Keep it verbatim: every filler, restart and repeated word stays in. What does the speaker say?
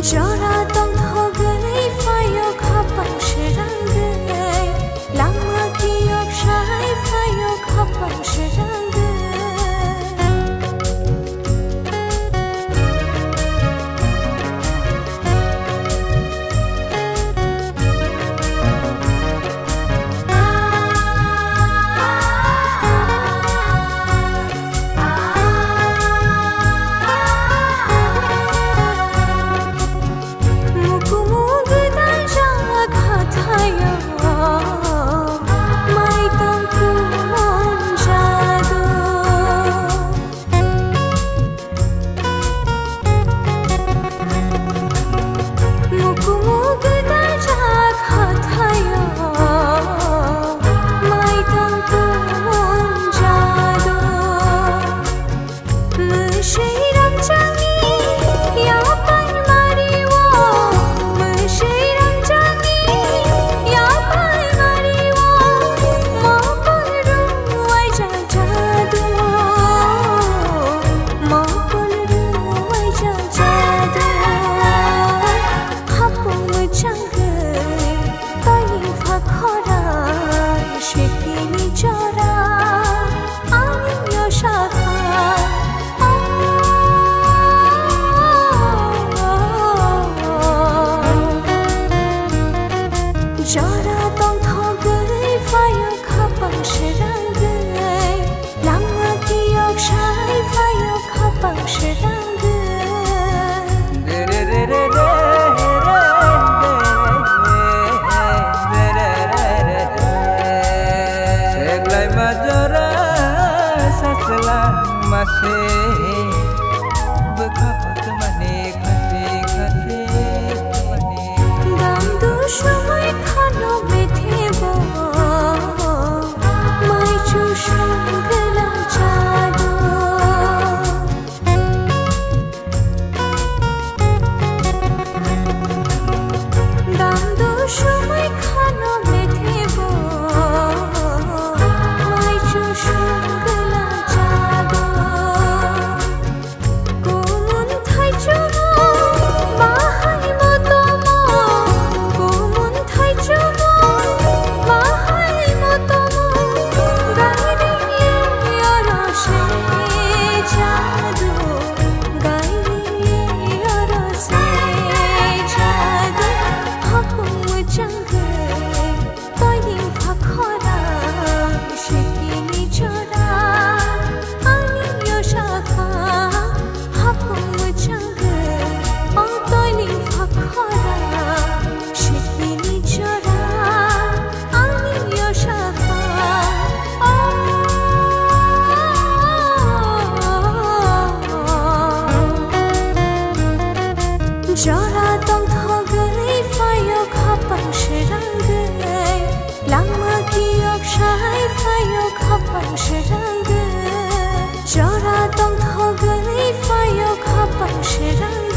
Jora tongthogwi phaio khapang srangwi, lama kiyok sai phaio khapang srangwi. Mukumu gdajak hathaio, maitong kumonjado. Mukumu gdajak hathaio, maitong kumonjado. Mwswi rangchakni yapai mario, mwswi rangchakni yapai mario, mokol rwai jajado, mokol rwai jajado. Hapung mwchangwi toying phakhora, shikini jora. Ani yosakha, jora tongthogwi phaio khapang srangwi, lama kiyok sai phaio khapang srangwi. Seklaima jora sachwla mase, bwkha kotormani khasi khasi mani. Dam dusumui khano bethebo, maichu songwla jado. Dam dusumui khano bethebo, maichu songwla jado. Kumun thaichumo bahai motomo, kumun thaichumo bahai motomo, gairing le oro se jado. Gairing le oro se jado, hapung mwchangwi toying phakhora, shikini jora. Ani yosakha, hapung mwchangwi, o toying phakhora, shikini jora. Ani yosakha, o. Jora tongthogwi phaio khapang srangwi, lama kiyok sai phaio khapang srangwi. Jora tongthogwi phaio khapang srangwi.